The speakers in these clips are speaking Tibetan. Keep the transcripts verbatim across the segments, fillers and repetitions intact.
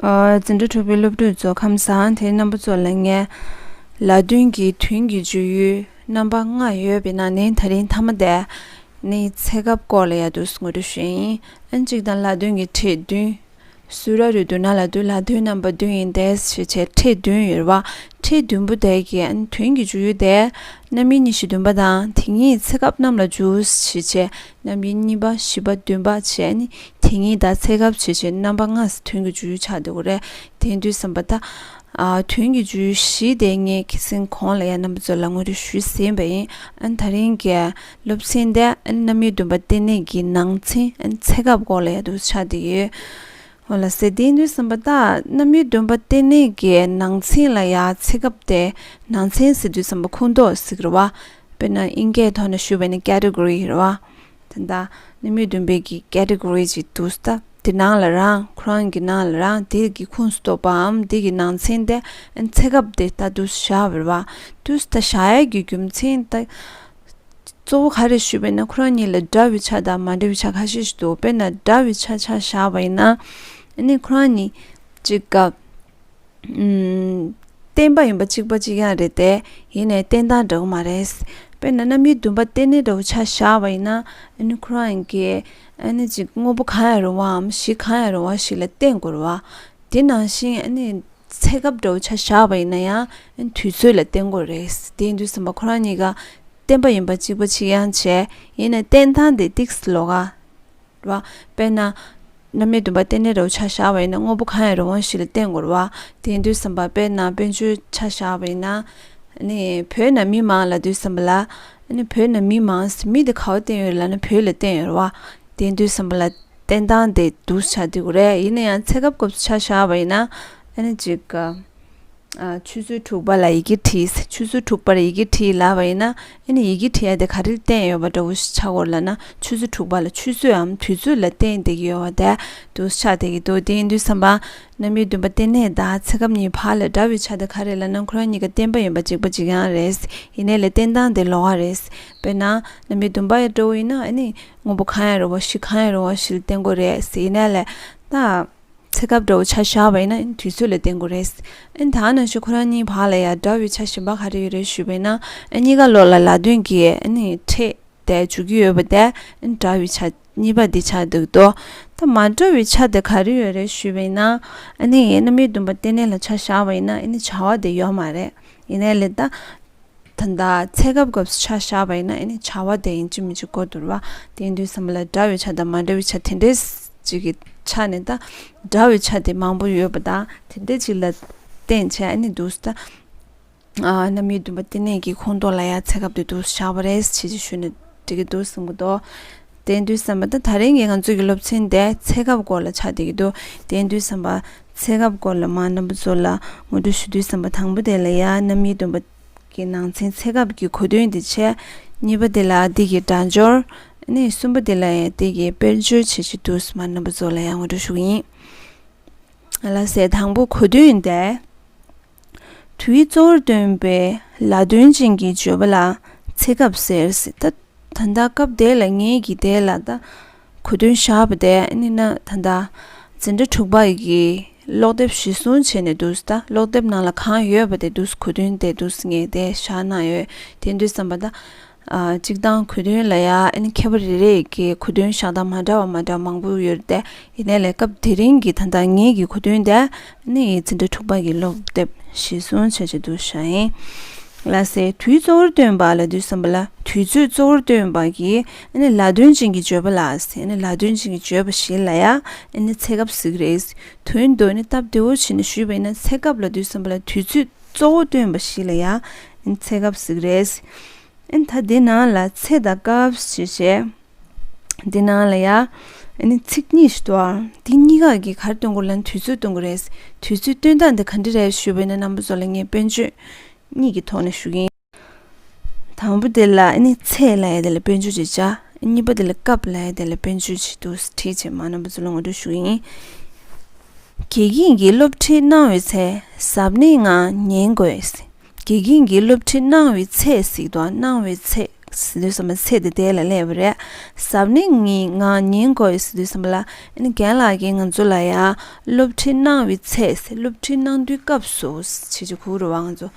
འཛིན་གྲྭ་དྲུག་པའི་སློབ་ཕྲུག་ཚོ་ཁམས་བཟང་། དེ་རྣམ་པ་ཚོ་ལ་ངས་ལ་དོན་གྱི་དོན་གྱི་བརྗོད་ཡུལ་རྣམ་པ་ལྔ་ཡོད་པའི་ནང་ནས་ད་རིང་མཐའ་མ་དེ་ནི་ཚེ་སྐབས་སྐོར་ལ་ཡ་འདུག་ངོ་སྤྲོད་ཞུ་ཡིན། ཨན་གཅིག་དང་ལ་དོན་གྱི་ཕྲད་བདུན། སུ་ར་རུ་བསྡུ་ན་ལ་དོན་ལ་དོན་རྣམ་པ་བདུན་ཡིན་ཏེ་ཞེས་བྱས་ཕྲད་བདུན་ཡོད་རེད་བ། ཕྲད་བདུན་པོ་དེ་གའི་ཨན་དོན་གྱི་བརྗོད་ཡུལ་དེ་རྣམ་དབྱེ་གཉིས་བཞི་བདུན་པ་དང་དེ་ཉིད་ཚེ་སྐབས་རྣམས་ལ་འཇུག་ཞེས་བྱས། རྣམ་དབྱེ་གཉིས་པ་བཞི་པ་བདུན་པ་བྱས་ནི་དེ་ཉིད་དང་ཚེ་སྐབས་བྱས་བྱས་རྣམ་པ་ལྔ་དོན་གྱི་བརྗོད་ཡུལ་ཆགས་འདུག་རེད། དེ་དུས་ཙམ་པ་ད། ཨ་དོན་གྱི་བརྗོད་ཡུལ་བཞི་དེ་ངས་ཁ་སང་གོང་ལ་ཡང་རྣམ་པ་ཚོ་ལ་ངོ་སྤྲོད་ཞུས་ཟིན་པ་ཡིན། ཨ་ནི་ད་རིང་གི་སློབ་ཚན་དེ་ཨ་ནི་རྣམ་དབྱེ་བདུན་པ་རྟེན་གནས་ཀྱི་ནང་ཚན་ཨ་ནི་ཚེ་སྐབས་སྐོར་ལ་ཡང་འདུག་ཆགས་བསྡད་ཡོད། འོ་ལགས་སེ། དེ་དུས་ཙམ་པ་ད་རྣམ་དབྱེ་བདུན་པ་རྟེན་གནས་ཀྱི་ནང་ཚན་ལ་ཡང་ཚེ་སྐབས་དེ་ནང་ཚན་ཟེར་དུས་ཙམ་པ་ཁུངས་གཏོགས་ཟེར་གི་རེད་བ། དཔེར་ན་དབྱིན་སྐད་ཐོག་ནས་ཞུས་པ་ཡིན་ན་ཀེ་ཊི་གོ་རི་རེད་བ། ད་ལྟ་རྣམ་དབྱེ་བདུན་པའི་གི་ཀེ་ཊི་གོ་རི་ཅིག་འདུག་སྟབས་དེ་ནང་ལ་རང་ཁོ་རང་གི་ནང་ལ་རང་དེ་གི་ཁུངས་སུ་གཏོགས་པའམ་དེ་གི་ནང་ཚན་དེ་ཚེ་སྐབས་དེ་ད་འདུག་བཞག་པ་རེད་བ། འདུག་ད་བཞག་ཡས་ཀྱི་རྒྱུ་མཚན་ད་གཙོ་བོ་ག་རེ་ཞུས་པ་ཡིན་ན་ཁོ་རང་གཉིས་ལ་འདྲ་བའི་ཆ་དང་མ་འདྲ་བའི་ཆ་ཁ་ཤས་ཤིག་འདུག་དཔེར་ན་འདྲ་བའི་ཆ་ཆ་བཞག་པ་ཡིན་ན་ཨ་ནི་ཁོ་རང་གཉིས་གཅིག་ག་བརྟེན་པ་ཡིན་པ་གཅིག་པ་གཅིག་རྐྱང་རེད་དེ། ཡིན་ནའི་བརྟེན་སྟངས་འདྲ་བོ་མ་རེད། དཔེར་ན་རྣམ་དབྱེ་བདུན་པ་རྟེན་གནས་འདྲ་བོ་ཆ་བཞག་པ་ཡིན་ན་ཨ་ནི་ཁོ་རང་གི་ཨ་ནི་གཅིག་དངོས་པོ་གང་ཡང་རུང་བའམ་གཞི་གང་ཡང་རུང་བ་ཞིག་ལ་བརྟེན་དགོས་རེད་བ། དེ་ནང་བཞིན་ཨ་ནི་ཚེ་སྐབས་འདྲ་བོ་ཆ་བཞག་པ་ཡིན་ན་ཡང་ཨ་ནི་དུས་ཚོད་ལ་བརྟེན་དགོས་རེད། དེ་ཡིན་དུས་ཙམ་པ་ཁོ་རང་གཉིས་ཀ་བརྟེན་པ་ཡིན་པ་གཅིག་པ་གཅིག་རྐྱང་བྱས། ཡིན་ནའི་བརྟེན་སྟངས་དེ་ཏིག་ཙམ་ལོགས་ཀ་རེད་བ། དཔེར་ན། རྣམ་དབྱེ་བདུན་པ་རྟེན་གནས་འདྲ་བོ་ཆ་བཞག་པ་ཡིན་ན་དངོས་པོ་གང་ཡང་རུང་བ་ཞིག་ལ་བརྟེན་དགོས་རེད་བ། དེ་ཡིན་དུས་ཙམ་པ་དཔེར་ན་དཔལ་འབྱོར་ཆ་བཞག་པ་ཡིན་ན། ནི་བོད་ནང་མི་མང་ལབ་དུས་ཙམ་པ་ལ། ནི་བོད་ནང་མི་མང་མི་དེ་ག་བ་བརྟེན་ཡོད་རེད་ལབ་ན་བོད་ལ་བརྟེན་ཡོད་རེད་བ། དེ་ཡིན་དུས་ཙམ་པ་ལ་བརྟེན་སྟངས་དེ་འདུག་ཆགས་བསྡད་ཀྱི་རེད། ཡིན་ན་ཡང་ཚེ་སྐབས་སྐབས་སུ་ཆ་བཞག་པ་ཡིན་ན། ཨ་ནི་ཅིག་ཨ། ཆུ་ཚོད་དྲུག་པ་ལ་ཡི་གེ་བྲིས། ཆུ་ཚོད་དྲུག་པར་ཡི་གེ་བྲིས་ལབ་པ་ཡིན་ན་ཨ་ནི་ཡི་གེ་བྲིས་ཡ་དེ་ག་རེ་བརྟེན་ཡོད་པ་འདྲ་བོ་ཞིག་ཆགས་ཀྱི་ཡོད་ལབ་ན་ཆུ་ཚོད་དྲུག་པ་ལ་ཆུ་ཚོད་འམ་དུས་ཚོད་ལ་བརྟེན་བསྡད་ཀྱི་ཡོད་པ་དེ་འདུག་ཆགས་བསྡད་ཀྱི་འདུག་དེ་ཡིན་དུས་ཙམ་པ་རྣམ་དབྱེ་བདུན་པ་རྟེན་གནས་དང་ཚེ་སྐབས་གཉིས་བར་ལ་འདྲ་བའི་ཆ་དེ་ག་རེ་ལབ་ན་ཁོ་རང་གཉིས་ཀ་བརྟེན་པ་ཡིན་པ་གཅིག་པ་གཅིག་རྐྱང་རེད། ཡིན་ནའི་ལས་བརྟེན་སྟངས་དེ་ལོགས་ཀ་རེད། དཔེར་ན་རྣམ་དབྱེ་བདུན་པ་ཡི་འདྲ་བོ་ཡིན་ན་ཨ་ནི་དངོས་པོ་གང་ཡང་རུང་བ་གཞི་གང་ཡང་རུང་བ་ཞིག་ལ་བརྟེན་དགོས་རེད། ཡིན་ནའི་ལས་ད། ཚེ་སྐབས་འདྲ་བོ་ཆ་བཞག་པ་ཡིན་ན་དུས་ཚོད་ལ་བརྟེན་དགོས་རེད། ཨ་ནི་ད་ནང་བཞིན་ཁོ་རང་གཉིས་བར་ལ་ཡང་འདྲ་བའི་ཆ་གཞན་པ་ག་རེ་ཡོད་རེད་ཞུས་པ་ཡིན་ན་ཨ་གཉིས་ཀ་ལོགས་ལ་ལ་དོན་གྱི་ཨ་ནི་ཕྲད་དེ་འཇུག་གི་ཡོད་པ་དེ་ཨ་ནི་འདྲ་བའི་ཆ་གཉིས་པ་འདི་ཆགས་འདུག་དོ། ད་མ་འདྲ་བའི་ཆ་དེ་ག་རེ་ཡོད་རེད་ཞུས་པ་ཡིན་ན་ཨ་ནི་རྣམ་དབྱེ་བདུན་པ་རྟེན་གནས་ལ་ཆ་བཞག་པ་ཡིན་ན་ཨ་ནི་བྱ་བ་དེ་ཡོད་མ་རེད། ཡིན་ནའི་ལས་ད། ད་ལྟ་ཚེ་སྐབས་སྐབས་སུ་ཆ་བཞག་པ་ཡིན་ན་ཨ་ནི་བྱ་བ་དེ་ཡིན་གཅིག་མིན་གཅིག་དགོས་འདུག་བ། དེ་ཡིན་དུས་ཙམ་པ་ལ་འདྲ་བའི་ཆ་དང་མ་འདྲ་བའི་ཆ་དེ་འདྲས་ཅིག་གི་ཆ་ནས་ད་འདྲ་བའི་ཆ་དེ་མང་པོ་ཡོད་པ་དང་དེ་འདྲས་ཅིག་ལ་བརྟེན་བྱས་ཨ་ནི་འདུག་ད། ཨ་རྣམ་དབྱེ་བདུན་པ་རྟེན་གནས་ཀྱི་ཁོངས་གཏོགས་ལ་ཡང་ཚེ་སྐབས་དེ་འདུག་བཞག་པ་རེད་ཅེས་ཅིག་ཞུས་ནས་འགྲིག་གི་འདུག་བསམ་གི་འདུག་དེ་ཡིན་དུས་ཙམ་པ་ད་ད་རིང་གི་ང་ཚོའི་གི་སློབ་ཚན་དེ་ཚེ་སྐབས་སྐོར་ལ་ཆགས་བསྡད་ཀྱི་འདུག་དེ་ཡིན་དུས་ཙམ་པ་ཚེ་སྐབས་སྐོར་ལ་མ་རྣམ་པ་ཚོ་ལ་ངོ་སྤྲོད་ཞུ་དུས་ཙམ་པ་དང་པོ་དེ་ལ་ཡང་རྣམ་དབྱེ་བདུན་པ། གི་ནང་ཚན་ཚེ་སྐབས་ཀྱི་གོ་དོན་དེ་བྱས། གཉིས་པ་དེ་ལ་དེ་གི་སྒྲ་སྦྱོར། ནི་གསུམ་པ་དེ་ལ་ཡང་དེ་གི་དཔལ་འབྱོར་བྱེད་ཀྱི་དུས་མ་རྣམ་པ་ཚོ་ལ་ཡང་ངོ་སྤྲོད་ཞུ་གི་ཡིན། ལ་ཟེར་དང་པོ་གོ་དོན་དེ། དུས་གཙོ་བོར་སྟོན་པའི་ལ་དོན་ཅན་གྱི་བརྗོད་པ་ལ་ཚེ་སྐབས་ཟེར། ད་ད་ལྟ་སྐབས་དེ་ལ་ངེད་ཀྱི་དེ་ལ་ད། གོ་དོན་བཞག་པ་དེ་ནི་ན་ད་ལྟ་འཛིན་གྲྭ་དྲུག་པ་ཡི་གི་ཀློག་དེབ་གཞིར་བཟུང་བྱས་ནས་འདུག་ད་ཀློག་དེབ་ནང་ལ་གང་ཡོད་པ་དེ་འདུག་གོ་དོན་དེ་འདུག་ངས་དེ་བཞག་གནང་ཡོད། དེ་འདུག་བསམ་པ་ད། ཨ་གཅིག་དང་གོ་དོན་ལ་ཡ་ཨ་ནི་ཁྱད་པར་རེ་རེ་ཡི་གི་གོ་དོན་བཞག་སྟངས་མ་འདྲ་བ་མ་འདྲ་བ་མང་པོ་ཡོད་རེད་དེ། ཡིན་ནའི་ལས་སྐབས་དེ་རིང་གི་ད་ལྟ་ངེད་ཀྱི་གོ་དོན་དེ་ཨ་ནི་འཛིན་གྲྭ་དྲུག་པ་གི་ཀློག་དེབ་གཞིར་བཟུང་བྱས་བྱས་འདུག་བཞག་ཡིན། ལ་ཟེར་དུས་གཙོ་བོར་སྟོན་པ་ལ་འདུག་བསམ་པ་ལ་དུས་ཚོད་གཙོ་བོར་སྟོན་པ་གི་ཨ་ནི་ལ་དོན་ཅན་གྱི་བརྗོད་པ་ལ་ཟེར་ཨ་ནི་ལ་དོན་ཅན་གྱི་བརྗོད་པ་ཞིག་ལ་ཡ་ཨ་ནི་ཚེ་སྐབས་ཟེར་གི་རེད། དོན་དུ་ནི་སྟབས་བདེ་བོ་བྱས་ནས་ཞུས་པ་ཡིན་ན་ཚེ་སྐབས་ལ་འདུག་བསམ་པ་ལ་དུས་ཚོད་གཙོ་བོ་སྟོན་པ་ཞིག་ལ་ཡ་ཨ་ནི་ཚེ་སྐབས་ཟེར་གི་རེད། ཨ་ནི་ད་འདི་ནང་ལ་ཚེ་དང་སྐབས་ཞེས་བཤད། འདི་ནང་ལ་ཡ། ཨ་ནི་ཚིག་གཉིས་ཤིག་འདུག་ཨ། འདི་གཉིས་ཀ་གིས་ག་རེ་སྟོན་དགོས་ལབ་ན་དུས་ཚོད་སྟོན་དགོས་རེད། དུས་ཚོད་སྟོན་སྟངས་འདི་ག་འདྲ་རེད་ཞུས་པ་ཡིན་ན་རྣམ་པ་ཚོ་ལ་ངས་དཔལ་འབྱོར་གཉིས་ཀྱི་ཐོག་ནས་ཞུ་གི་ཡིན། དང་པོ་དེ་ལ་ཨ་ནི་ཚེ་ལབ་ཡ་དེ་ལ་དཔལ་འབྱོར་ཅིག་བྱ། གཉིས་པ་དེ་ལ་སྐབས་ལབ་ཡ་དེ་ལ་དཔལ་འབྱོར་ཅིག་འདུག་བྲིས་བྱས་མ་རྣམ་པ་ཚོ་ལ་ངོ་སྤྲོད་ཞུ་གི་ཡིན། དགེ་རྒན་གྱིས་སློབ་ཁྲིད་གནང་བའི་ཚེ་གཟབ་ནན་ངང་ཉན་དགོས། དགེ་རྒན་གྱིས་སློབ་ཁྲིད་གནང་བའི་ཚེ་ཟེར་དང་གནང་བའི་ཚེ། ཟེར་དུས་ཙམ་པ་ཚེ་དེ་དེ་ལ་སླེབས་པ་རེད། གཟབ་ནན་ངས་ང་ཉན་དགོས་ཟེར་དུས་ཙམ་པ་ལ་ཨ་ནི་རྒན་ལགས་ཀྱིས་ང་ཚོ་ལ་ཡང་སློབ་ཁྲིད་གནང་བའི་ཚེ་ཟེར་སློབ་ཁྲིད་གནང་དུས་སྐབས་སུ་བྱེད་ཀྱི་གུ་རུ་བ་ང་ཚོ་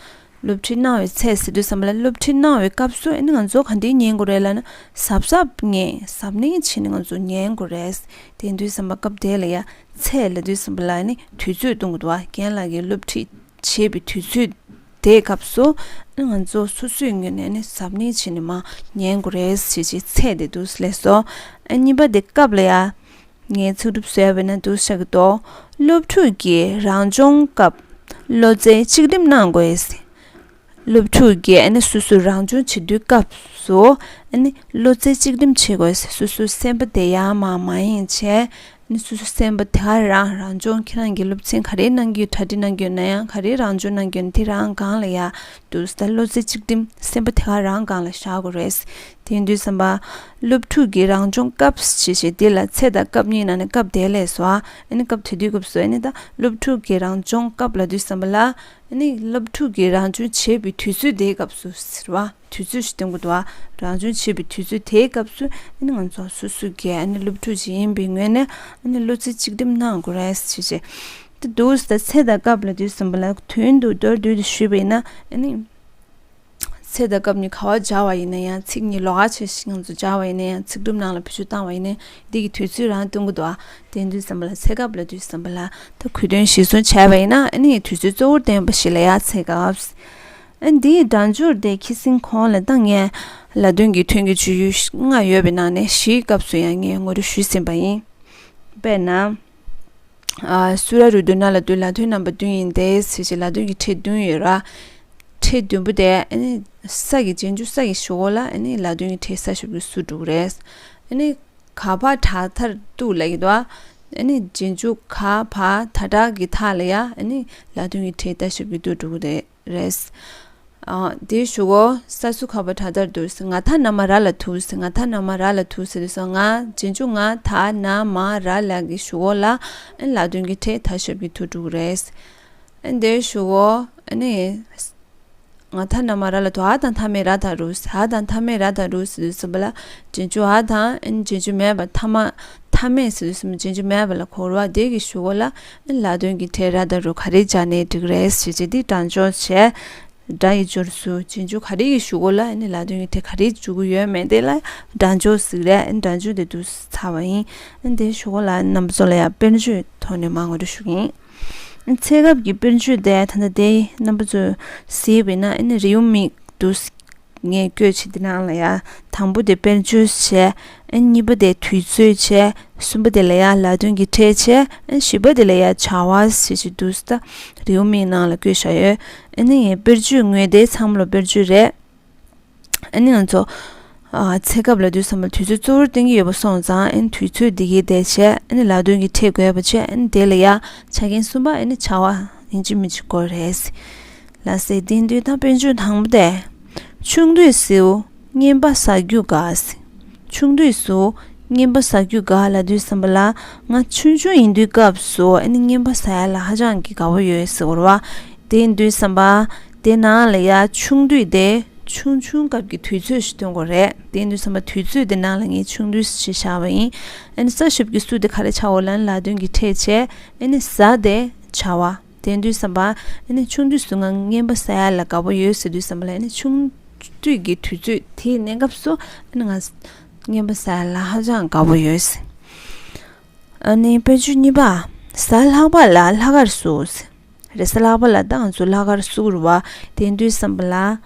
སློབ་ཁྲིད་གནང་བའི་ཚེ་ཟེར་དུས་ཙམ་པ་ལ་སློབ་ཁྲིད་གནང་བའི་སྐབས་སུ་ཨ་ནི་ང་ཚོ་ག་འདྲས་ཉན་དགོས་རེད་ལབ་ན་གཟབ་གཟབ་ངས་གཟབ་ནན་བྱས་ནས་ང་ཚོ་ཉན་དགོས་རེད། དེ་དུས་ཙམ་པ་སྐབས་དེ་ལ་ཡང་ཚེ་ལབ་དུས་ཙམ་པ་ལ་ཨ་ནི་དུས་ཚོད་གཏོང་དགོས་འདུག་བ། རྒན་ལགས་ཀྱིས་སློབ་ཁྲིད་བྱེད་པའི་དུས་ཚོད་དེའི་སྐབས་སུ་ང་ཚོ་སོ་སོའི་ངོས་ནས་ནི་གཟབ་ནན་བྱས་ནས་མར་ཉན་དགོས་རེད་ཟེར་གྱི་ཚད་དེ་འདུག་སླེབས་སོ། ཨ་གཉིས་པ་དེ་སྐབས་ལ་ཡ་ངས་ཚིག་གྲུབ་བཟོས་པ་ན་འདུག་ཤག་གི་དོ། སློབ་ཕྲུག་གི་རང་སྦྱོང་སྐབས་བློ་རྩེ་གཅིག་སྒྲིམ་གནང་དགོས། སློབ་ཕྲུག་གིས་ཨ་ནི་སོ་སོའི་རང་སྦྱོང་བྱེད་དུས་སྐབས་སུ་ཨ་ནི་བློ་རྩེ་གཅིག་སྒྲིམ་བྱེད་དགོས། སོ་སོའི་སེམས་པ་དེ་ཡར་མར་མ་ཡེངས་བྱས། ནི་སོ་སོའི་སེམས་པ་དེ་ག་རང་རང་སྦྱོང་ཁྱེད་རང་གི་སློབ་ཚན་ག་རེ་གནང་གི་ཡོད་གྲ་སྒྲིག་གནང་གི་ཡོད་ན་ཡང་ག་རེ་རང་སྦྱོང་གནང་གི་ཡོད་ན་དེ་རང་སྒང་ལ་ཡ་འདུག་ད་བློ་རྩེ་གཅིག་སྒྲིམ་སེམས་པ་དེ་ག་རང་སྒང་ལ་བཞག་དགོས་རེད། དེ་ཡིན་དུས་ཙམ་པ་སློབ་ཕྲུག་གི་རང་སྦྱོང་སྐབས་ཞེས་བྱས་དེ་ལ་ཚེ་དང་སྐབས་གཉིས་ནང་ནས་སྐབས་དེ་ལས་སོ། ཨ་ནི་སྐབས་དེ་དུས་སྐབས་སུ་ཨ་ནི་ད་སློབ་ཕྲུག་གི་རང་སྦྱོང་སྐབས་ལབ་དུས་ཙམ་པ་ལ་ཨ་ནི་སློབ་ཕྲུག་གི་རང་སྦྱོང་བྱེད་པའི་དུས་ཚོད་དེའི་སྐབས་སུ་ཟེར་བ། དུས་ཚོད་ཞིག་སྟོན་དགོས་འདུག་བ། རང་སྦྱོང་བྱེད་པའི་དུས་ཚོད་དེའི་སྐབས་སུ་ཨ་ནི་ང་ཚོ་སོ་སོ་གི་ཨ་ནི་སློབ་ཕྲུག་ཅིག་ཡིན་པའི་ངོས་ནས་ཨ་ནི་བློ་རྩེ་གཅིག་སྒྲིམ་གནང་དགོས་རེད་ཞེས་བྱས། དེ་འདུག་ཟེར་ཚེ་དང་སྐབས་ལབ་དུས་ཙམ་པ་ལ་དོན་དུ་མདོར་བསྡུས་ཏེ་ཞུས་པ་ཡིན་ན་ཨ་ནི། ཚེ་དང་སྐབས་གཉིས་ག་པར་སྦྱར་བ་ཡིན་ན་ཡང་ཚིག་གཉིས་ལོགས་ཀ་ཆེ་ཞིག་ང་ཚོ་སྦྱར་བ་ཡིན་ན་ཡང་ཚིག་གྲུབ་ནང་ལ་བེད་སྤྱོད་བཏང་བ་ཡིན་ན་འདི་གི་དུས་ཚོད་རང་སྟོན་གྱི་འདུག་ཨ། དེ་དུས་ཙམ་པ་ལ་ཚེ་སྐབས་ལབ་དུས་ཙམ་པ་ལ་ད་གོ་དོན་གཞིར་བཟུང་བྱས་པ་ཡིན་ན་ཨ་ནི་དུས་ཚོད་གཙོ་བོར་བསྟན་པ་ཞིག་ལ་ཡང་ཚེ་སྐབས། ཨ་འདིའི་སྒྲ་སྦྱོར་དེ་ཁྱི་སེང་གོང་ལ་ད་ངས་ལ་དོན་གྱི་ཐོན་གྱི་བརྗོད་ཡུལ་ལྔ་ཡོད་པའི་ནང་ནས་བཞིའི་སྐབས་སུ་ཡང་ངས་ངོ་སྤྲོད་ཞུས་ཟིན་པ་ཡིན། དཔེར་ན། ཨ་སུ་ར་རུ་དུ་ན་ལ་དུ་ལ་དོན་རྣམ་པ་བདུན་ཡིན་ཏེ་ཟེར་གྱི་ལ་དོན་གྱི་ཕྲད་བདུན་ཡོད་ར། ཕྲད་བདུན་པོ་དེ་ཨ་ནི་ས་གི་རྗེས་འཇུག་ས་གི་གཞུག་གུ་ལ་ཨ་ནི་ལ་དོན་གྱི་ཕྲད་ས་ཞབས་ཀྱུ་སུ་འགྲོ་གི་རེད། ཨ་ནི་ག་བ་དྲག་མཐར་གཏུགས་ལབ་ཀྱི་འདུག་ཨ། ཨ་ནི་རྗེས་འཇུག་ག་བ་ད་དྲག་གི་མཐའ་ལ་ཡ་ཨ་ནི་ལ་དོན་གྱི་ཕྲད་ད་ཞབས་ཀྱུ་ཏུ་འགྲོ་གི་རེད། རེད། ཨ་དེའི་གཞུག་གུ་ས་སུ་ཁ་བ་དྲག་མཐར་དུ་ང་ད་ན་མ་ར་ལ་ཐུག་ཟེར། ང་ད་ན་མ་ར་ལ་ཐུག་ཟེར་དུས་སོ་ང་རྗེས་འཇུག་ང་ད་ན་མ་ར་ལ་གི་གཞུག་གུ་ལ་ཨ་ལ་དོན་གྱི་ཕྲད་ད་ཞབས་ཀྱུ་ཏུ་འགྲོ་གི་རེད། ཨ་དེའི་གཞུག་གུ་ཨ་ནི་ང་ད་ན་མ་ར་ལ་ཐུག་ཨ་དང་མཐའ་མེད་ར་ད་རུ་ཟེར། ཨ་དང་མཐའ་མེད་ར་ད་རུ་ཟེར་དུས་སོ་བ་ལ་རྗེས་འཇུག་ཨ་དང་ཨ་ནི་རྗེས་འཇུག་མེད་པ་མཐའ་མ་མཐའ་མེད་ཟེར་དུས་སོ་རྗེས་འཇུག་མེད་པ་ལ་གོ་རུ་བ་དེ་གི་གཞུག་གུ་ལ་ཨ་ལ་དོན་གྱི་ཕྲད་ར་ད་རུ་ག་རེ་སྦྱར་ནས་འགྲིག་རེད་ཟེར་གྱི་འདི་སྒྲ་སྦྱོར་བྱས། སྒྲ་ཡི་སྦྱོར་ཚུལ་རྗེས་འཇུག་ག་རེ་ཡི་གཞུག་གུ་ལ་ཨ་ནི་ལ་དོན་གྱི་ཕྲད་ག་རེ་འཇུག་གི་ཡོད་མེད་དེ་ལ་སྒྲ་སྦྱོར་ཟེར་རེད། ཨ་ནི་སྒྲ་སྦྱོར་དེ་འདུག་ཚར་བ་ཡིན། ཨ་ནི་དེའི་གཞུག་གུ་ལ་རྣམ་པ་ཚོ་ལ་ཡང་དཔེར་བརྗོད་ཐོག་ནས་མར་ངོ་སྤྲོད་ཞུ་གི་ཡིན། ཨ་ནི་ཚེ་སྐབས་ཀྱི་དཔེར་བརྗོད་དེ་ད་ལྟ་དེ་རྣམ་པ་ཚོས་གཟིགས་པ་ཡིན་ན་ཨ་ནི་རེའུ་མིག་འདུག་ངས་བཀོད་བྱས་དེ་ནང་ལ་ཡང་དང་པོ་དེ་དཔེར་བརྗོད་བྱས། ཨ་ནི་གཉིས་པ་དེ་དུས་ཚོད་བྱས། གསུམ་པ་དེ་ལ་ཡང་ལ་དོན་གྱི་ཕྲད་བྱས། ཨ་ནི་བཞི་པ་དེ་ལ་ཡང་བྱ་བ་ཞེས་བྱས་འདུག་ད་རེའུ་མིག་ནང་ལ་བཀོད་བཞག་ཡོད། ཨ་ནི་ངས་དཔེར་བརྗོད་ངོས་དེ་ཚང་མ་ལ་དཔེར་བརྗོད་རེད། ཨ་ནི་ང་ཚོ་ཨ་ཚེ་སྐབས་ལབ་དུས་ཙམ་པ་དུས་ཚོད་གཙོ་བོར་བསྟན་གྱི་ཡོད་པ་སོང་ཙང་ཨ་ནི་དུས་ཚོད་འདི་གའི་དེ་བྱས། ཨ་ནི་ལ་དོན་གྱི་ཕྲད་དགོས་པ་བྱས། ཨ་ནི་དེ་ལ་ཡང་ཆ་རྐྱེན་གསུམ་པ་ཨ་ནི་བྱ་བ་ཡིན་གཅིག་མིན་གཅིག་དགོས་རེད། ལ་སེ་དེ་དུས་ད་དཔེར་བརྗོད་དང་པོ་དེ། ཆུང་དུས་སུ་རྔན་པ་ཟ་རྒྱུ་དགའ། ཆུང་དུས་སུ་རྔན་པ་ཟ་རྒྱུ་དགའ་ལབ་དུས་ཙམ་པ་ལ་ང་ཆུང་ཆུང་ཡིན་དུས་སྐབས་སུ་ཨ་ནི་རྔན་པ་ཟ་ཡ་ལ་ཧ་ཅང་གི་དགའ་པོ་ཡོད་ཟེར་བ་རེད་བ། དེ་ཡིན་དུས་ཙམ་པ་དེ་ནང་ལ་ཡ་ཆུང་དུས་དེ་ཆུང་ཆུང་སྐབས་ཀྱི་དུས་ཚོད་ཞིག་སྟོན་དགོས་རེད། དེ་ཡིན་དུས་ཙམ་པ་དུས་ཚོད་དེ་ནང་ལ་ངས་ཆུང་དུས་ཞེས་བྱ་བ་ཡིན། ཨ་ནི་ས་ཞབས་ཀྱུ་སུ་དེ་ག་རེ་ཆགས་འོ་ལབ་ན་ལ་དོན་གྱི་ཕྲད་བྱས། ཨ་ནི་ཟ་དེ་བྱ་བ། དེ་དུས་ཙམ་པ་ཨ་ནི་ཆུང་དུས་སུ་ང་རྔན་པ་ཟ་ཡ་ལ་དགའ་པོ་ཡོད་ཟེར་དུས་ཙམ་པ་ལ་ཨ་ནི་ཆུང་དུས་ཀྱི་དུས་ཚོད་དེའི་གནས་སྐབས་སུ་ཨ་ནི་ང་རྔན་པ་ཟ་ཡ་ལ་ཧ་ཅང་དགའ་པོ་ཡོད་ཟེར། ཨ་ནི་དཔེར་བརྗོད་གཉིས་པ། གཟའ་ལྷག་པ་ལ་ལྷག་དཀར་བསུ། རེས་གཟའ་ལྷག་པ་ལ་ད་ང་ཚོ་ལྷག་དཀར་བསུ་རུ་བ། དེ་དུས་ཙམ་པ་ལ་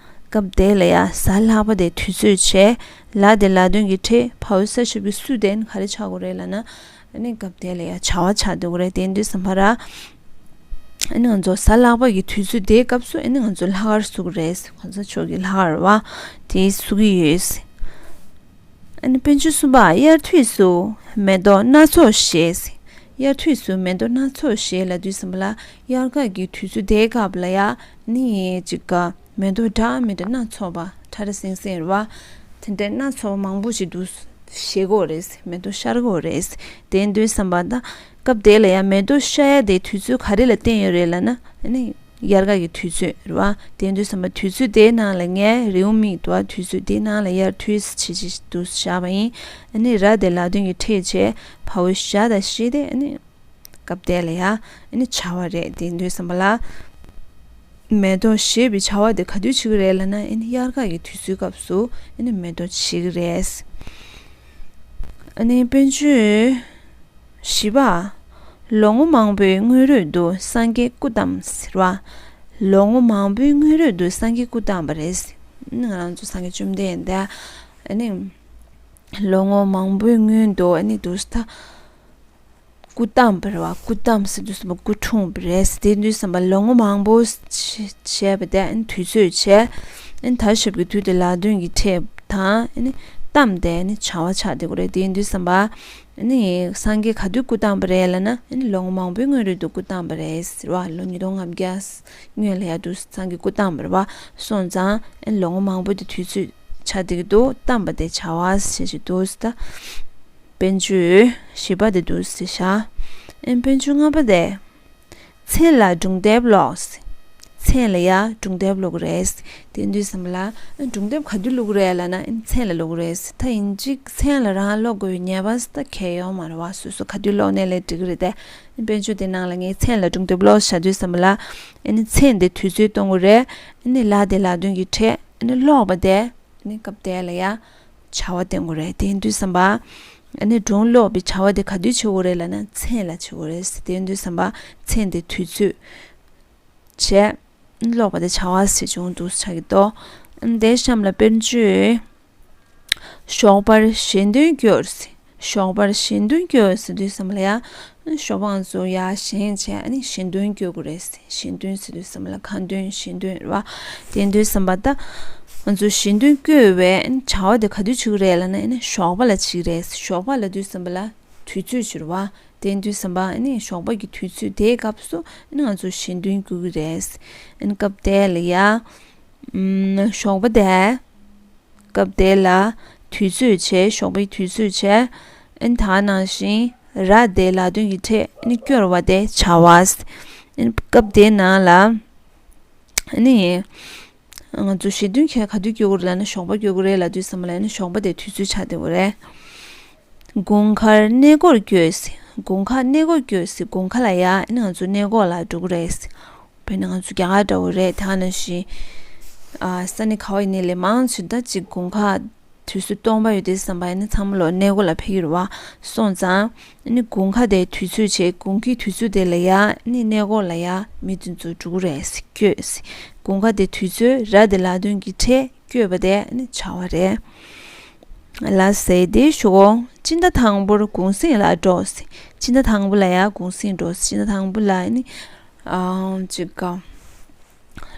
སྐབས་དེ་ལ་ཡ་གཟའ་ལྷག་པ་དེ་དུས་ཚོད་བྱས། ལ་དེ་ལ་དོན་གྱི་ཕྲད་ཕ་འོད་ས་ཞབས་ཀྱུ་སུ་དེ་ནི་ག་རེ་ཆགས་དགོས་རེད་ལབ་ན། ཨ་ནི་སྐབས་དེ་ལ་ཡ་བྱ་བ་ཆགས་འདུག་རེད། དེ་དུས་ཙམ་པ་ར། ཨ་ནི་ང་ཚོ་གཟའ་ལྷག་པ་གི་དུས་ཚོད་དེའི་སྐབས་སུ་ཨ་ནི་ང་ཚོ་ལྷག་དཀར་བསུ་གི་རེད། གོང་ས་མཆོག་གི་ལྷག་དཀར་བ་དེ་བསུ་གི་ཡོད། ཨ་ནི་དཔེར་བརྗོད་གསུམ་པ། དབྱར་དུས་སུ་མེ་ཏོག་སྣ་ཚོགས་བཞད། དབྱར་དུས་སུ་མེ་ཏོག་སྣ་ཚོགས་བཞད་ལབ་དུས་ཙམ་པ་ལ་དབྱར་ཁ་གི་དུས་ཚོད་དེའི་སྐབས་ལ་ཡ་ནི་ཅིག་ག་མེ་ཏོག་འདྲ་མི་འདྲ་སྣ་ཚོགས་པ་ཁྲ་ར་སིང་སིང་རེད་བ། དེ་འདྲའི་སྣ་ཚོགས་པ་མང་པོ་ཞིག་འདུག་བཞད་གོ་རེད། མེ་ཏོག་ཤར་གོ་རེད། དེ་དུས་ཙམ་པ་ད་སྐབས་དེ་ལ་ཡང་མེ་ཏོག་ཤར་ཡ་དེ་དུས་ཚོད་ག་རེ་ལ་བརྟེན་ཡོད་རེད་ལབ་ན་ཨ་ནི་ དབྱར་ཁ་གི་དུས་ཚོད་རེད་བ། དེ་ཡིན་དུས་ཙམ་པ་དུས་ཚོད་དེའི་ནང་ལ་ངས་རེའུ་མིག་དུ་བ་དུས་ཚོད་དེའི་ནང་ལ་དབྱར་དུས་བྱེད་ཅིག་ཏུ་བཞག་པ་ཡིན། ཨ་ནི་ར་དེ་ལ་དོན་གྱི་ཕྲད་བྱས་བ་འོ་ཞ་དང་ཞི་དེ་ཨ་ནི་སྐབས་དེ་ལ་ཡ་ཨ་ནི་བྱ་བ་རེད། དེ་ཡིན་དུས་ཙམ་པ་ལ་མེ་ཏོག་བཞད་པའི་བྱ་བ་དེ་ག་དུས་བྱེད་ཀྱི་རེད་ལབ་ན་ཨ་ནི་དབྱར་ཁ་གི་དུས་ཚོད་སྐབས་སུ་ཨ་ནི་མེ་ཏོག་བཞད་ཀྱི་རེད། ཨ་ནི་དཔེར་བརྗོད། བཞི་པ། ལོ་ངོ་མང་པོའི་སྔོན་རོལ་དུ་སངས་རྒྱས་སྐུ་བལྟམས་ཟེར་བ། ལོ་ངོ་མང་པོའི་སྔོན་རོལ་དུ་སངས་རྒྱས་སྐུ་བལྟམས་པ་རེད། ང་རང་ཚོ་སངས་རྒྱས་བཅོམ་ལྡན་འདས་ཨ་ནི་ལོ་ངོ་མང་པོའི་སྔོན་དུ་ཨ་ནི་དུས་ད་སྐུ་བལྟམས་པ་རེད་བ། སྐུ་བལྟམས་ཟེར་དུས་ཙམ་པ་སྐུ་འཁྲུངས་པ་རེད། དེ་དུས་ཙམ་པ་ལོ་ངོ་མང་པོ་བྱས་པ་དེ་ཨ་ནི་དུས་ཚོད་བྱས་ཨ་ནི་ད་ཞབས་ཀྱི་དུས་དེ་ལ་དོན་གྱི་ཕྲད་དང་ཨ་ནི་བལྟམས་ཏེ་ཨ་ནི་བྱ་བ་ཆགས་བསྡད་ཀྱི་རེད། དེ་དུས་ཙམ་པ། ཨ་ནི་སངས་རྒྱས་ག་དུས་སྐུ་བལྟམས་པ་རེད་ལབ་ན་ཨ་ནི་ལོ་ངོ་མང་པོའི་སྔོན་རོལ་དུ་སྐུ་བལྟམས་པ་རེད་ཟེར་བ། ལོ་ཉིས་སྟོང་ལྔ་བརྒྱ་སྔོན་ལ་ཡ་དུ་སངས་རྒྱས་སྐུ་བལྟམས་པ་རེད་བ། སོང་ཙང་ཨ་ནི་ལོ་ངོ་མང་པོ་དེ་དུས་ཚོད་ཆགས་བསྡད་ཀྱི་འདུག་བལྟམས་པ་དེ་བྱ་བ་ཞེས་བྱ་འདུག་ཟེར། ད་དཔེར་བརྗོད་བཞི་པ་དེ་འདུག་ཟེར་བཞག་ཨ་ནི་དཔེར་བརྗོད་ལྔ་པ་དེ། མཚན་ལ་སྒྲུང་དེབ་ཀློག་མཚན་ལ་ཡ་སྒྲུང་དེབ་ཀློག་གི་རེད། དེ་དུས་ཙམ་ལ་སྒྲུང་དེབ་ག་དུས་ཀློག་གི་རེད་ལབ་ན་མཚན་ལ་ཀློག་གི་རེད། ད་ཡིན་གཅིག་མཚན་ལ་རང་ཀློག་དགོས་པའི་ངེས་པ་ད་གང་ཡང་ཡོད་མ་རེད་བ། སོ་སོ་ག་དུས་ཀློག་ནའི་ལས་འགྲིག་གི་རེད་དེ། དཔེར་བརྗོད་དེ་ནང་ལ་ངས་མཚན་ལ་སྒྲུང་དེབ་ཀློག་བྱ་དུས་ཙམ་ལ་མཚན་དེ་དུས་ཚོད་གཏོང་གི་རེད། ལ་དེ་ལ་དོན་གྱི་ཕྲད་ཀློག་པ་དེ། ཨ་ནི་སྐབས་དེ་ལ་ཡ་བྱ་བ་བསྟན་དགོས་རེད། དེ་ཡིན་དུས་ཙམ་པ་ཨ་ནི་སྒྲུང་ཀློག་པའི་བྱ་བ་དེ་ག་དུས་བྱེད་དགོས་རེད་ལབ་ན་མཚན་ལ་བྱེད་དགོས་རེད། དེ་ཡིན་དུས་ཙམ་པ་མཚན་དེ་དུས་ཚོད་བྱས་ཀློག་པ་དེ་བྱ་བ་ཞེས་བྱུང་འདུག་ཆགས་ཀྱི་འདུག་ཨ་ནི་དེའི་གཤམ་ལ་དཔེར་བརྗོད། ཞོགས་པར་ཞལ་འདོན་སྐྱོར། ཞོགས་པར་ཞལ་འདོན་སྐྱོར་ཟེར་དུས་ཙམ་ལ་ཡ། ཞོགས་པ་ང་ཚོ་ཡར་བཞེངས་བྱས་ཨ་ནི་ཞལ་འདོན་སྐྱོར་དགོས་རེད། ཞལ་འདོན་ཟེར་དུས་ཙམ་ལ་ཁ་འདོན་ཞལ་འདོན་རེད་བ། དེ་དུས་ཙམ་པ་ད། ང་ཚོ་ཞལ་འདོན་སྐྱོར་བའི་ཨ་ནི་བྱ་བ་དེ་ག་དུས་བྱེད་ཀྱི་རེད་ལབ་ན་ཨ་ནི་ཞོགས་པ་ལ་བྱེད་ཀྱི་རེད། ཞོགས་པ་ལབ་དུས་ཙམ་པ་ལ་དུས་ཚོད་ཅིག་རེད་བ། དེ་དུས་ཙམ་པ་ཨ་ནི་ཞོགས་པ་གི་དུས་ཚོད་དེའི་སྐབས་སུ་ཨ་ནི་ང་ཚོ་ཞལ་འདོན་སྐྱོར་གྱི་རེད། ཨ་ནི་སྐབས་དེ་ལ་ཡ། ཞོགས་པ་དེ། སྐབས་དེ་ལ་དུས་ཚོད་བྱས། ཞོགས་པའི་དུས་ཚོད་བྱས། ཨ་ནི་ད་ནང་བཞིན་ར་དེ་ལ་དོན་གྱི་ཕྲད་ཨ་ནི་སྐྱོར་བ་དེ་བྱ་བ། ཨ་ནི་སྐབས་དེའི་ནང་ལ་ཨ་ནི་ང་ཚོ་ཞལ་འདོན་ག་ག་དུས་སྐྱོར་དགོས་རེད་ལབ་ན་ཞོགས་པ་སྐྱོར་དགོས་རེད་ལབ་དུས་ཙམ་པ་ལ་ཨ་ནི་ཞོགས་པ་དེ་དུས་ཚོད་ཆགས་བསྡད་ཡོད་རེད། དགུན་ཁར་གནས་སྐོར་སྐྱོད། དགུན་ཁར་གནས་སྐོར་སྐྱོད། དགུན་ཁ་ལ་ཡ་ཨ་ནི་ང་ཚོ་གནས་སྐོར་ལ་འགྲོ་གི་རེད། དཔེར་ན་ང་ཚོ་རྒྱ་གར་འདྲ་བོ་རེད། དེ་ག་ནང་བཞིན། ཨ་ས་གནས་ག་བ་ཡིན་ནའི་ལས་མང་ཆེ་ད་ཅིག་དགུན་ཁ་དུས་ཚོད་སྟོང་པ་ཡོད་དུས་ཙམ་པ་ཨ་ནི་ཚང་མ་ལོ་གནས་སྐོར་ལ་ཕེབས་ཀྱི་རེད་བ། སོང་ཙང་ཨ་ནི་དགུན་ཁ་དེ་དུས་ཚོད་བྱས། དགུན་ཁའི་དུས་ཚོད་དེ་ལ་ཡ་ཨ་ནི་གནས་སྐོར་ལ་ཡ་མི་དེ་ཚོ་འགྲོ་གི་རེད། སྐྱོད། དགུན་ཁ་དེ་དུས་ཚོད་ར་དེ་ལ་དོན་གྱི་ཕྲད་སྐྱོད་པ་དེ་ཨ་ནི་བྱ་བ་རེད། ལ་ཟེར་དེ་ཞུ་གོ་སྤྱི་ཟླ་དང་པོར་གུང་སེང་ལ་འགྲོ། སྤྱི་ཟླ་དང་པོ་ལ་ཡ་གུང་སེང་འགྲོ། སྤྱི་ཟླ་དང་པོ་ལ་ཨ་ནི། ཨང་ཅིག་ག་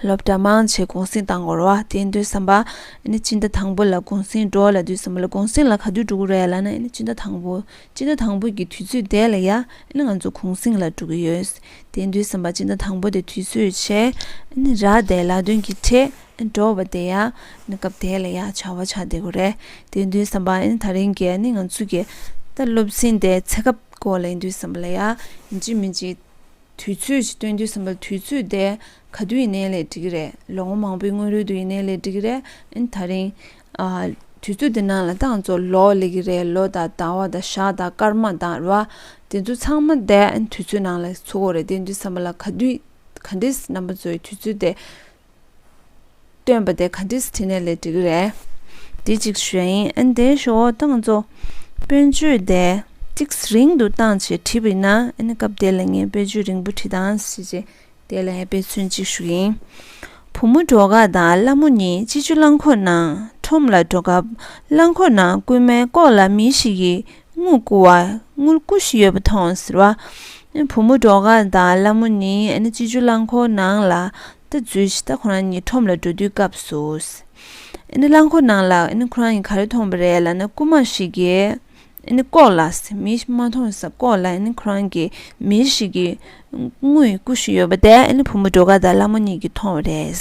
སློབ་གྲྭ་མང་ཆེ་གུང་སེང་བཏང་དགོས་རེད་བ། དེ་ཡིན་དུས་ཙམ་པ་ཨ་ནི་སྤྱི་ཟླ་དང་པོ་ལ་གུང་སེང་འགྲོ་ལབ་དུས་ཙམ་པ་ལ་གུང་སེང་ལ་ག་དུས་འགྲོ་གི་རེད་ལབ་ན་ཨ་ནི་སྤྱི་ཟླ་དང་པོ། སྤྱི་ཟླ་དང་པོ་གི་དུས་ཚོད་དེ་ལ་ཡ་ཨ་ནི་ང་ཚོ་གུང་སེང་ལ་འགྲོ་གི་ཡོད། དེ་ཡིན་དུས་ཙམ་པ་སྤྱི་ཟླ་དང་པོ་དེ་དུས་ཚོད་བྱས་ཨ་ནི་ར་དེ་ལ་དོན་གྱི་ཕྲད་འགྲོ་བ་དེ་ཡ་ཨ་ནི་སྐབས་དེ་ལ་ཡ་བྱ་བ་ཆགས་བསྡད་དགོས་རེད། དེ་ཡིན་དུས་ཙམ་པ་ཨ་ནི་ད་རིང་གི་ཨ་ནི་ང་ཚོ་གི་ད་སློབ་ཚན་དེ་ཚེ་སྐབས་སྐོར་ལ་ཡིན་དུས་ཙམ་པ་ལ་ཡ་ཡིན་གཅིག་མིན་གཅིག་དུས་ཚོད་ཅིག་སྟོན་དུས་ཙམ་པ་དུས་ཚོད་དེ་ག་དུས་ཡིན་ནའི་ལས་འགྲིག་གི་རེད། ལོ་ངོ་མང་པོའི་སྔོན་རོལ་དུ་ཡིན་ནའི་ལས་འགྲིག་གི་རེད། ཨ་ནི་ད་རིང་ཨ་དུས་ཚོད་དེ་ནང་ལ་ད་ང་ཚོ་ལོ་སླེབས་ཀྱི་རེད། ལོ་དང་ཟླ་བ་དང་ཞག་དང་སྐར་མ་དང་རེད་བ། དེ་ཚོ་ཚང་མ་དེ་ཨ་ནི་དུས་ཚོད་ནང་ལ་ཚུད་དགོས་རེད། དེ་ཡིན་དུས་ཙམ་པ་ལ་ག་དུས་ག་འདྲས་རྣམ་པ་ཚོའི་དུས་ཚོད་དེ་སྟོན་པ་དེ་ག་འདྲས་བྲིས་ནའི་ལས་འགྲིག་གི་རེད། དེ་གཅིག་ཞུ་ཡ་ཡིན། ཨ་ནི་དེའི་ཞོར་ད་ང་ཚོ་དཔེར་བརྗོད་དེ་གཅིག་རིང་དུ་བཏང་བྱས་བྲིས་པ་ཡིན་ན་ཨ་ནི་སྐབས་དེ་ལ་ངས་དཔེར་བརྗོད་རིང་པོ་བྲིས་དང་ཞེས་བྱས་དེ་ལ་ཡང་དཔེ་མཚོན་གཅིག་ཞུ་གི་ཡིན། བུ་མོ་སྒྲོལ་དཀར་དང་ལྷ་མོ་གཉིས་སྤྱི་སྤྱོད་རླངས་འཁོར་ནང་ཁྲོམ་ལ་འགྲོ་སྐབས་རླངས་འཁོར་ནང་རྐུན་མས་ལྐོག་ལ་མི་ཞིག་གིས་དངུལ་རྐུ་བ། དངུལ་རྐུ་བཞིན་ཡོད་པ་མཐོང་ཟེར་བ། བུ་མོ་སྒྲོལ་དཀར་དང་ལྷ་མོ་གཉིས་ཨ་ནི་སྤྱི་སྤྱོད་རླངས་འཁོར་ནང་ལ་ད་འཛུལ་ཞིག་ད་ཁོ་རང་གཉིས་ཁྲོམ་ལ་འགྲོ་དུས་སྐབས་སུ། ཨ་ནི་རླངས་འཁོར་ནང་ལ་ཨ་ནི་ཁོ་རང་གཉིས་ག་རེ་མཐོང་བ་རེད་ལབ་ན་རྐུན་མ་ཞིག་གིས་ཨ་ནི་ལྐོག་ལ་མི་མ་མཐོང་ས་ལྐོག་ལ་ཨ་ནི་ཁོ་རང་གི་མི་ཞིག་གིས་དངུལ་རྐུ་བཞིན་ཡོད་པ་དེ་ཨ་ནི་བུ་མོ་སྒྲོལ་དཀར་དང་ལྷ་མོ་གཉིས་ཀྱིས་མཐོང་བ་རེད།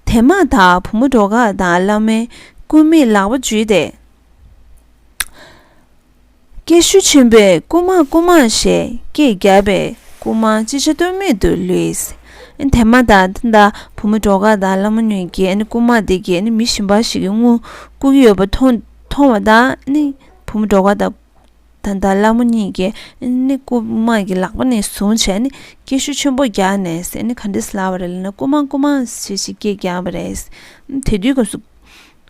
དེ་མ་ཐག་བུ་མོ་སྒྲོལ་དཀར་དང་ལྷ་མོས་རྐུན་མའི་ལག་པ་འཇུས་ཏེ། སྐད་ཤུགས་ཆེན་པོས་རྐུན་མ་རྐུན་མ་ཞེས་སྐད་བརྒྱབ་པས་རྐུན་མ་ཅི་བྱ་གཏོལ་མེད་དུ་ལུས། ཨ་ནི་དེ་མ་ད་ད་ད་བུ་མོ་སྒྲོལ་དཀར་དང་ལྷ་མོ་གཉིས་ཀྱིས་ཨ་ནི་རྐུན་མ་དེ་གིས་ཨ་ནི་མི་གཞན་པ་ཞིག་གིས་དངུལ་རྐུ་གི་ཡོད་པ་མཐོང་མཐོང་བ་དང་ཨ་ནི་བུ་མོ་སྒྲོལ་དཀར་དང་ད་ད་ལྷ་མོ་གཉིས་ཀྱིས་ཨ་ནི་རྐུན་མ་གི་ལག་པ་ནས་བཟུང་བྱས་ཨ་ནི་སྐད་ཤུགས་ཆེན་པོ་རྒྱག་ནས་ཨ་ནི་ག་འདྲས་ལབ་པ་རེད་ལབ་ན། རྐུན་མ་རྐུན་མ་ཞེས་ཞེས་སྐད་རྒྱག་པ་རེད། དེ་དུས་སྐབས་སུ་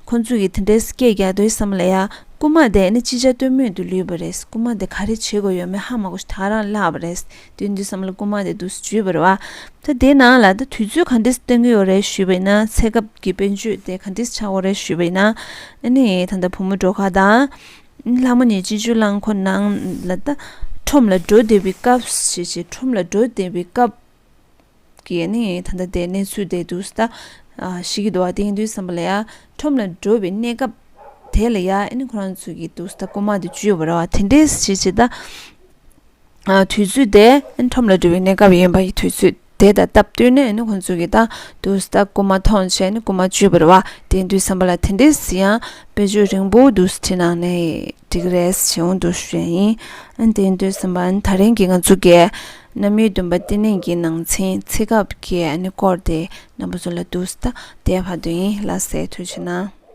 ཁོ་ཚོས་ཀྱིས་དེ་འདྲའི་སྐད་རྒྱག་དུས་ཙམ་ལ་ཡ། རྐུན་མ་དེ་ནི་ཅི་བྱ་གཏོལ་མེད་དུ་ལུས་པ་རེད། རྐུན་མ་དེ་ག་རེ་བྱེད་དགོས་ཡོད་མེད་ཧ་མ་གོ་ཞིག་ད་རང་བརླག་པ་རེད། དེ་དུས་ཙམ་ལ་རྐུན་མ་དེ་འདུག་སེ་འཇུས་པ་རེད་བ། ད་དེའི་ནང་ལ་ད་དུས་ཚོད་ག་འདྲས་བཏང་གི་ཡོད་རེད་ཞུས་པ་ཡིན་ན། ཚེ་སྐབས་ཀྱི་དཔལ་འབྱོར་དེ་ག་འདྲས་ཆགས་ཡོད་རེད་ཞུས་པ་ཡིན་ན། ཨ་ནི་ད་ལྟ་བུ་མོ་སྒྲོལ་དཀར་དང་། ལྷ་མོ་གཉིས་སྤྱི་སྤྱོད་རླངས་འཁོར་ནང་ལ་ད་ཁྲོམ་ལ་འགྲོ་བསྡད་པའི་སྐབས་ཞེས་བྱས། ཁྲོམ་ལ་འགྲོ་བསྡད་པའི་སྐབས། གི་ནི་ད་ལྟ་དེ་གནས་ཚུལ་དེ་འདུག་སེ་ད་ཤེས་ཀྱི་འདུག་བ། དེ་ཡིན་དུས་ཙམ་པ་ལ་ཡ། ཁྲོམ་ལ་འགྲོ་བའི་གནས་སྐབས་དེ་ལ་ཡ་ཨ་ནི་ཁོ་རང་ཚོ་གིས་འདུག་སེ་ད་རྐུན་མ་དེ་འཇུས་པ་རེད་བ། དེ་འདྲས་ཞེས་བྱས་ད། དུས་ཚོད་དེ་ཨ་ནི་ཁྲོམ་ལ་འགྲོ་བའི་གནས་སྐབས་ཡིན་པ་ཡི་དུས་ཚོད་དེ་དང་སྟབས་བསྟུན་ནས་ཨ་ནི་ཁོ་ཚོ་གིས་ད་འདུག་སེ་ད་རྐུན་མ་མཐོང་བྱས་ཨ་ནི་རྐུན་མ་འཇུས་པ་རེད་བ། དེ་ཡིན་དུས་ཙམ་པ་ལ་དེ་འདྲས་ཡང་དཔེ་བརྗོད་རིང་པོ་འདུག་སེ་བྲིས་གནང་ནས་འགྲིག་གི་རེད་ཞེས་འོང་འདུག་ཞུ་ཡ་ཡིན། ཨ་ནི་དེ་ཡིན་དུས་ཙམ་པ་ཨ་ནི་ད་རིང་གི་ང་ཚོ་གི་རྣམ་དབྱེ་བདུན་པ་བསྟི་གནས་ཀྱི་ནང་ཚན་ཚེ་སྐབས་ཀྱི་ཨ་ནི་སྐོར་དེ་རྣམ་པ་ཚོ་ལ་འདུག་སེ་ད་དེ་ཕར་དུ་ཡིན། ལགས་སེ། ཐུགས་རྗེ་གནང་།